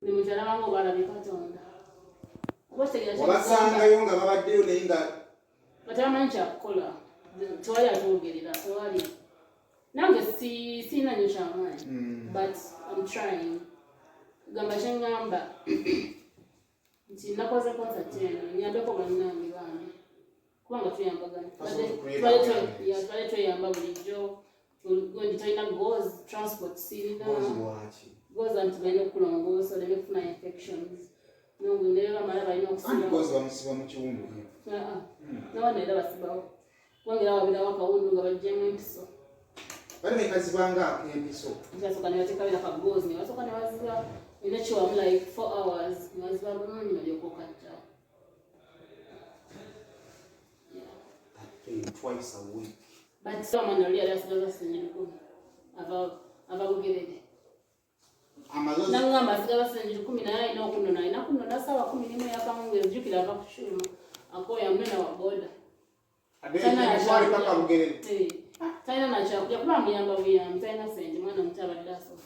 Buli muntu alabanga oba alabye Katonda. Oba kitegeera kye Wabasangayo nga babaddeyo naye nga nga tebamanyi kyakukola. Tewali atwogerera, tewali. Nange sirina nnyo kyamaanyi, but I'm trying. Gamba kyeŋŋamba nti nakoze concert eno nyambeko bannange bambi, kubanga tuyambagana. Tubadde tweyamba bulijjo. Gundi tolina gauze, transport sirina. Gauze waki? Gauze nti balina okulongoosa oleme kufuna infections, nongu ne bamala balina Anti okusiba. Gauze bamusiba mu kiwundu. Ah, ah. Nawana era basibawo, kubanga era wabirawo akawundu nga baggyemu empiso. Bali bekazibanga ak'empiso. Basooka ne bateekabira ka gauze, ne basooka ne baziba, olina kiwamu like 4 hours, ne baziba bulungi nolyoka okajjawo. Yeah. That pain twice a week. But so omwana oli yali asigaza siringi 1000, ava Bugerere. Amazozi. Nangamba asigaza siringi 1000, naye alina okunona, alina kunona saawa 11 yakawungeezi. Jjukira ava ku kyuma, akooya, munene wa boda. Emitwalo paka Bugerere. Eh, talina nakyakulya kuba amuyamba buyambi, talina sente, mwana muto abadde asoma.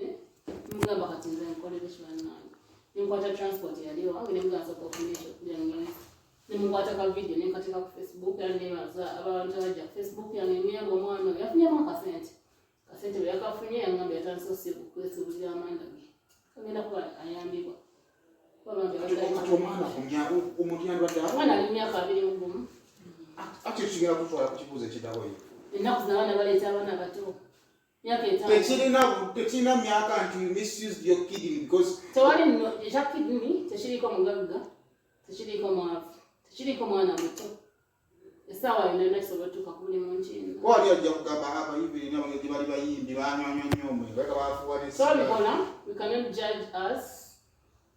Eh, mugamba kati nze nkolere kibannange, nenkwata transport yali wange, nemugamba nsooka ofuna ekyokulya ngenze. Nemukwata ka video nenkateeka ku Facebook, era nebaza abantu abajja ku Facebook yange muyamba. Omwana oyo yafunyemu akasente. Kasente bwe yakafunye, yangamba yatandise okwesibulira amanda ge, kagenda kuba ayambibwa kuba bambi Kati omwana ku myaka, omuntu yandibadde Omwana ali myaka 21. Ati tugenda kutwala ku kibuuzo ekiddako eyo. Ennaku zino abaana baleeta abaana bato, myaka 5. Tekirina myaka nti you misused your kidney because Tewali nno ekya kidney, tekiriiko mugagga, tekiriiko mwavu, tekiriiko mwana muto. Essaawa yonna yonna kisobola otuuka ku buli muntu yenna. Wali ajja kugamba abayimbi nabagezi bali bayimbi banywanywa nnyo omwenge, baleka bafuuwa ne Twabikola, we cannot judge us,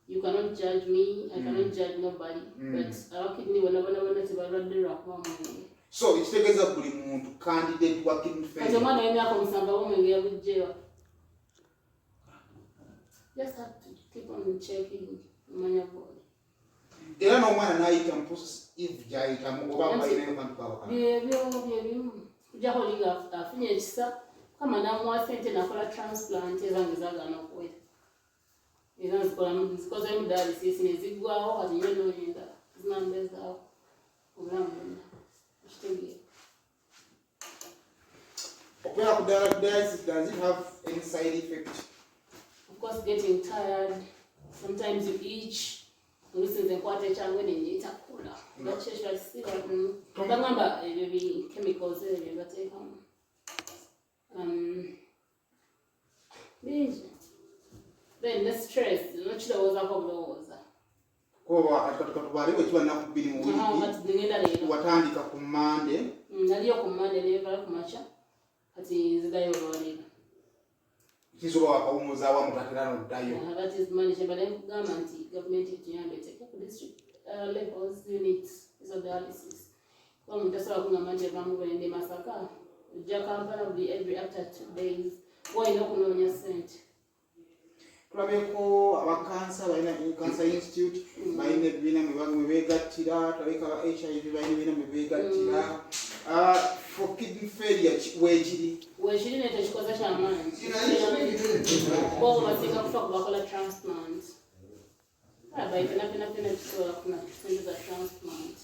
you cannot judge me, I cannot judge nobody, but aba kidney bonna bonna bonna tebalwadde lwakuba mwenge. So ekitegeeza buli muntu candidate wa kidney Kati failure. omwana w'emyaka 7 aba omwenge yabugjewa? Just have to keep on checking, omanya bwoli. Era n'omwana n'ayita mu process eve gy'ayitamu, oba balinayo kantu kabakana? Byebyo byebimu, kujjako oli nga afunye ekisa, kama namuwa sente nakola transplant. Ezange zagaana okuwera, era nzikozemu dialysis neziggwawo. Kati nyo noonya endala zinambezaawo obulamu bwonna, okitegeera? Okubeera ku dialysis, does it have any side effect? Of course, getting tired, sometimes you itch. Oluusi nze nkwata ekyangwe nenyita kula bakyekira kisiba. Bagamba ebyo bi chemicals ebyo bye bateekamu. Bingi. Then ne stress, nokirowoozaako obulowooza. Kuba kati katubale bwe kiba nnaku 2 mu wiiki. Kati ngenda leero. Watandika ku Mande. Naliyo ku Mande, nevala ku makya, kati nzigayo olwaleero. Kisobola wakawumuzaawo amutatera noddayo. That is money. Kyembadde nkugamba nti gavumenti etuyambe eteeke ku district levels units ezo dialysis, kuba omuntu tasobola kugamba nti eva Mubende, Masaka, ojja Kampala buli every after 2 days, olina okunoonya sente. Tulabyeko abakansa balina Cancer Institute, balina ebibiina mwe beegattira. Tulabeko aba HIV balina ebibiina mwe beegattira. Ah, for kidney failure weekiri? Wekiri, naye tekikoze kyamaanyi. Bo basinga kufa ku bakola transplant. Abayi fena fena fena tusobola kufuna sente za transplant.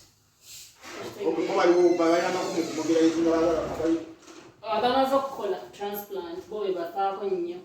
Okuba waliwo bayambako mu kumobilizinga abali Abamaze okukola transplant bo be bafaako nnyo.